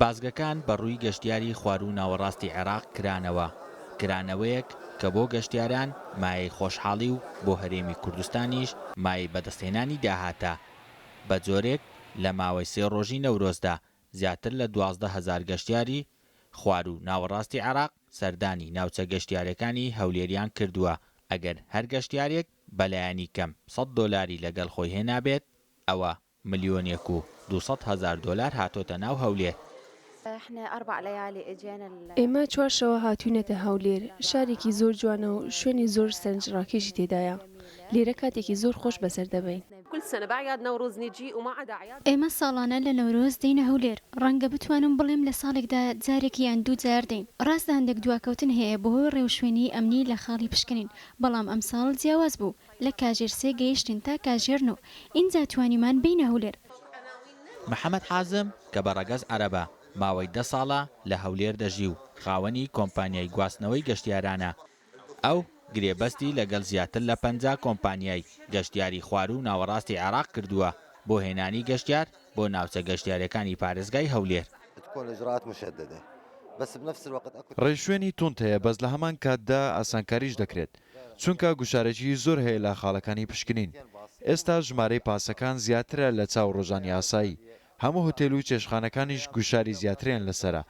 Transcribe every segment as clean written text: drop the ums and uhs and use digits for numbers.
بازگەکان بە ڕووی گەشتیاری خواروو ناوەڕاستی عێراق کرانەوە، کرانەوەیەک کە بۆ گەشتیاران مایەی خۆشحاڵی و بۆ هەرێمی کوردستانیش مایەی بەدەستهێنانی داهاتە، بە جۆرێک لە ماوەی سێ ڕۆژی نەورۆزدا زیاتر لە 12 هەزار گەشتیاری خواروو ناوەڕاستی عێراق سەردانی ناوچە گەشتیارەکانی هەولێریان کردووە، ئەگەر هەر گەشتیارێک بەلایەنی کەم 100 دۆلاری لەگەڵ خۆی هێنابێت ئەوە ملیۆنێک و 200 هەزار دۆلار هاتۆتە ناو هەولێر. ئێمە چوار شەوە هاتووینەتە هەولێر، شارێکی زۆر جوانە و شوێنی زۆر سەرنجڕاکێشی تێدایە، لێرە کاتێکی زۆر خۆش بەسەر دەبەین. ئێمە ساڵانە لە نەورۆز دێینە هەولێر، ڕەنگە بتوانم بڵێم لە ساڵێکدا جارێک یان دوو جار دێین، ڕاستە هەندێک دواکەوتن هەیە بەهۆی ڕێوشوێنی ئەمنی لە خاڵی پشکنین، بەڵام ئەمساڵ جیاواز بوو، لە کاژێر سێ گەیشتین تا کاژێر نۆ، ئینجا توانیمان بێینە هەولێر. محەمەد حازم کە بە ڕەگەز عەرەبە، ماوەی دە ساڵە لە هەولێر دەژی و خاوەنی کۆمپانیای گواستنەوەی گەشتیارانە، ئەو گرێبەستی لەگەڵ زیاتر لە 50 کۆمپانیای گەشتیاری خواروو و ناوەڕاستی عێراق کردووە بۆ هێنانی گەشتیار بۆ ناوچە گەشتیارییەکانی پارێزگای هەولێر. ڕێوشوێنی توند هەیە بەس لە هەمان کاتدا ئاسانکاریش دەکرێت، چونکە گوشارێکی زۆر هەیە لە خاڵەکانی پشکنین، ئێستا ژمارەی پاسەکان زیاترە لە چاو ڕۆژانی ئاسایی، هەموو هوتێل و چێشتخانەکانیش گوشاری زیاتریان لەسەرە.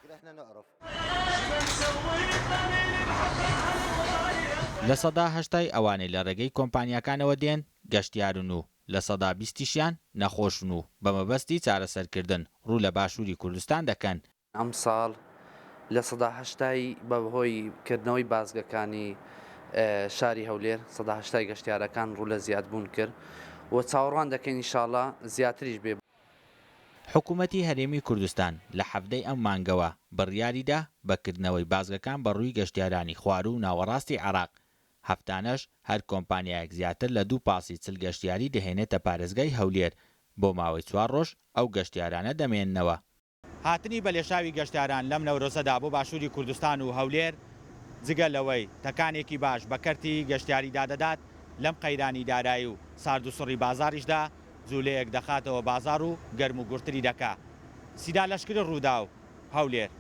80% ئەوانەی لە ڕێگەی کۆمپانیاکانەوە دێن گەشتیارن و 20%یشیان نەخۆشن و بە مەبەستی چارەسەرکردن ڕوو لە باشووری کوردستان دەکەن. ئەمساڵ 80% بە هۆی کردنەوەی بازگەکانی شاری هەولێر 80% گەشتیارەکان ڕوو لە زیادبوون کرد و چاوەڕوان دەکەین ئینشاڵا زیاتریش بێ. حکوومەتی هەرێمی کوردستان لە 17ی ئەم مانگەوە بڕیاریدا بە کردنەوەی بازگەکان بە ڕووی گەشتیارانی خواروو و ناوەڕاستی عێراق، هەفتانەش هەر کۆمپانیایەک زیاتر لە دوو پاسی 40 گەشتیاری دەهێنێتە پارێزگای هەولێر، بۆ ماوەی چوار ڕۆژ ئەو گەشتیارانە دەمێننەوە. هاتنی بەلێشاوی گەشتیاران لەم نەورۆزەدا بۆ باشووری کوردستان و هەولێر، جگە لەوەی تەکانێکی باش بە کەرتی گەشتیاریدا دەدات، لەم قەیرانی دارایی و ساردوسڕی بازاڕیشدا جولەیەک دەخاتەوە بازاڕ و گەرموگوڕتری دەکا. سیدا لەشکری، رووداو، هەولێر.